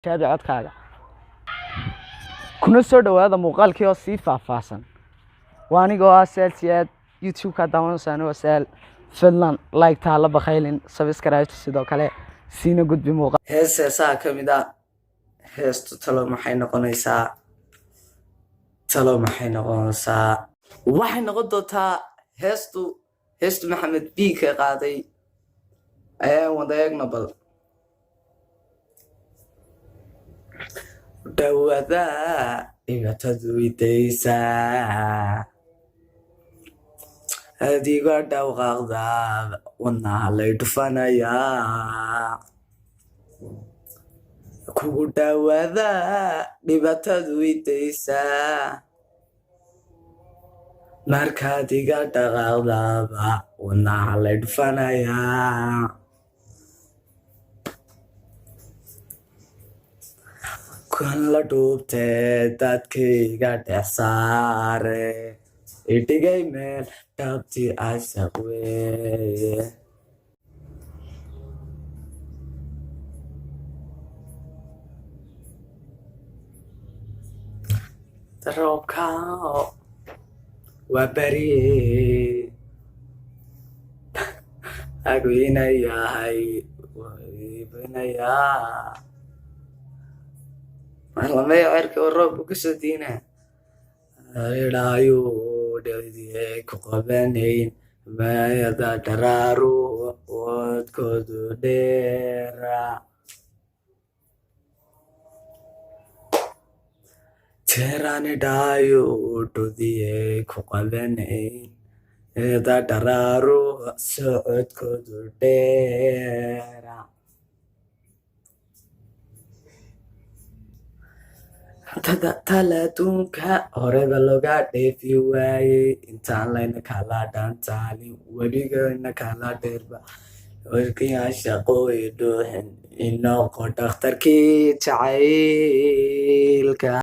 Tijaabi codkaaga. Kuna soo dhawaada muuqaalkii oo sii faahfaahsan. Waa anigoo ah Saal Siyaad, YouTube-ka daawanaysaani waa Saal. Fadlan like ta hala bakhaylin, subscribe sidoo kale, siina gudbi muuqaal. Hees heesaha ka mid ah. Heestu talo maxay noqonaysaa? Talo maxay noqonaysaa? Waxay noqon doontaa heestu, heestu Maxamed B ka qaaday ayaan wada eegno. Bal dhawada dhibaatadu idaysaa, adigo dhawqaaqda wadnaha lay dhufanayaa. Kugu dhawaada dhibaatadu idaysaa, markaad iga dhaqaaqdaba wadnaha lay dhufanayaa. Kan la dhuubtee dadkayga dhex saare, idhigay meel dhabti ashaq weeye. Roobka waa beri agwinayahay waibinayaa lamaya cerka oo roobku kasoo diina idhaayu dhidiyay ku qabanayn mayada dharaaru wadkoodu dheera jeerani dhaayu dhudiyay ku qabanayn eda dharaaru socodkoodu dheera. Talaadunka horeba looga dheefi waayey, intaan layna kala dhantaalin, webigana kala dheerba warkiyaa shaqooyi dhuuxin inoqo dhakhtarkii jacaylka.